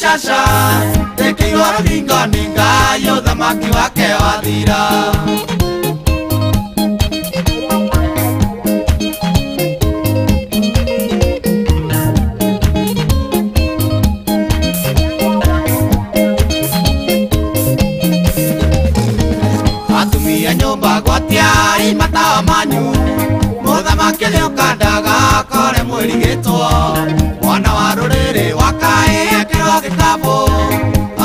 Shasha, tekirwo rũthingo nĩ Ngai ũthamaki wake wathira. Atumia nyũmba gwatiari matawa manyu, mũthamaki nĩũka ndagakore mwĩrigĩtwo. Mwana wa rũrĩrĩ wakaĩ ekĩrwo gĩkabũ,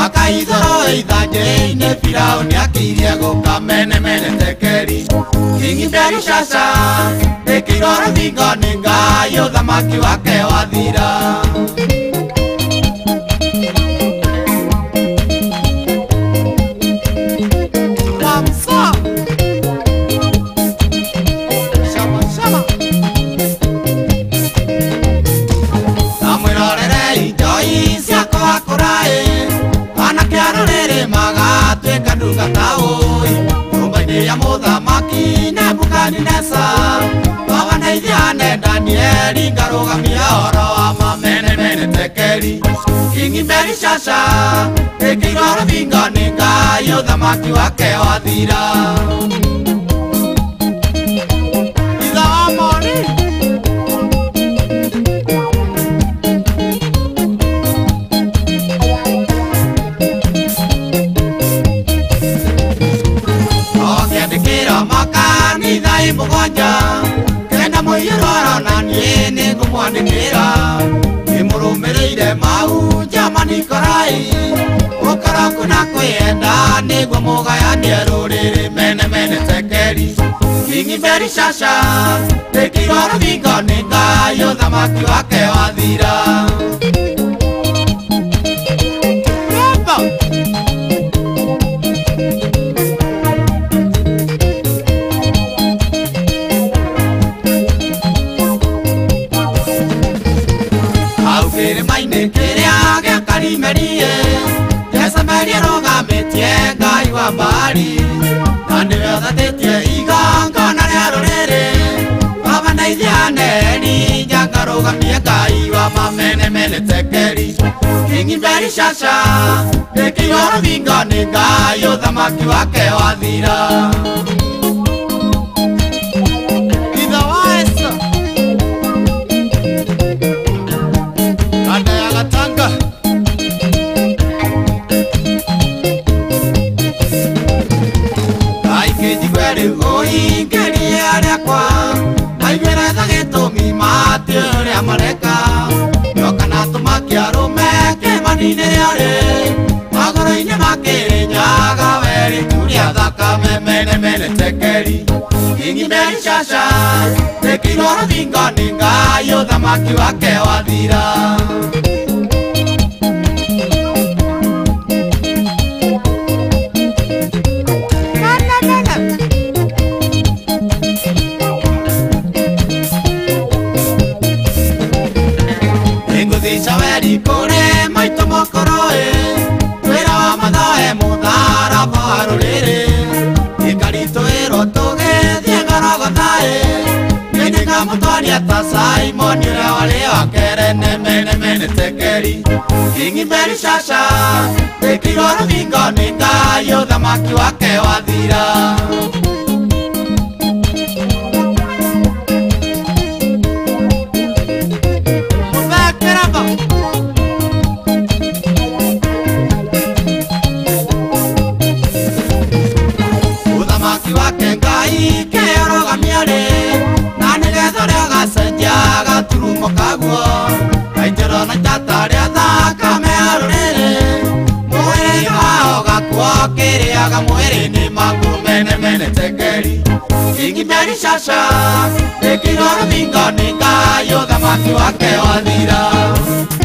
akaithũrwo ithanjĩ-inĩ Firaũni akirie gũka mene mene tekeri. Kingi Mberi Shasha, ĩkĩirwo rũthingo nĩ Ngai ũthamaki wake wathira. Nyũmba-inĩ ya mũthamaki Nebukadineza, baba na ithiane Danieli ngarũgamia ũhoro wa ma mene mene tekeri. Kingi Mberi Shasha, ĩkĩirwo rũthingo nĩ Ngai ũthamaki wake wathira. Ithe wa Mori. Makanitha mũgwanja kenda mũiyũrwo na niĩ nĩngũmwandĩkĩra nĩmũrũmĩrĩire mahunjia ma Nikorai ũkoroku na kwĩyenda nĩguo mũgayanie rũrĩrĩ mene mene tekeri. Kingi Mberi Shasha, ĩkĩirwo rũthingo nĩ Ngai ũthamaki wake wathira. Kĩrĩma-inĩ kĩrĩa gĩa Karimerie, Jezebeli arũgamĩtie Ngai wa Baali, na nĩwe ũthatĩtie igongona rĩa rũrĩrĩ. Baba na ithiane Elija ngarũgamie Ngai wa ma mene mene tekeri. Kingi Mberi Shasha, ĩkĩirwo rũthingo nĩ Ngai ũthamaki wake wathira. Ũingĩrie arĩa maiguĩre tha gĩtũmi matĩ ũrĩa mareka nyoka na tũmaki arũme kĩmani-inĩ rĩarĩ magũrũ-inĩ makĩrĩnyaga weritu rĩa thakame mene mene tekeri. Kingi Mberi Shasha, ĩkĩirwo rũthingo nĩ Ngai ũthamaki wake wathira. Nĩngũthica weri kũrĩ maitũ mũkũrũ-ĩ, wĩra wa mathoe mũtharaba wa rũrĩrĩ ĩkaritũhĩrwo tũgĩthiĩ Gorogotha-ĩ, niĩ nĩngamũtwaria ta Simoni ũrĩa warĩ wa Kerene mene mene tekeri. Kingi Mberi Shasha, ĩkĩirwo rũthingo nĩ Ngai ũthamaki wake wathira. Ũthamaki wake Ngai kĩũrũgamia rĩ, na nĩgetha ũrĩa ũgacenjia gaturumo kaguo kaitĩrwo na itata rĩa thakame ya rũrĩrĩ mwĩrĩ wao gakuo kĩrĩaga mwĩrĩ-inĩ maku mene mene tekeri. Kingi Mberi Shasha, ĩkĩirwo rũthingo nĩ Ngai ũthamaki Wasi wake wathira.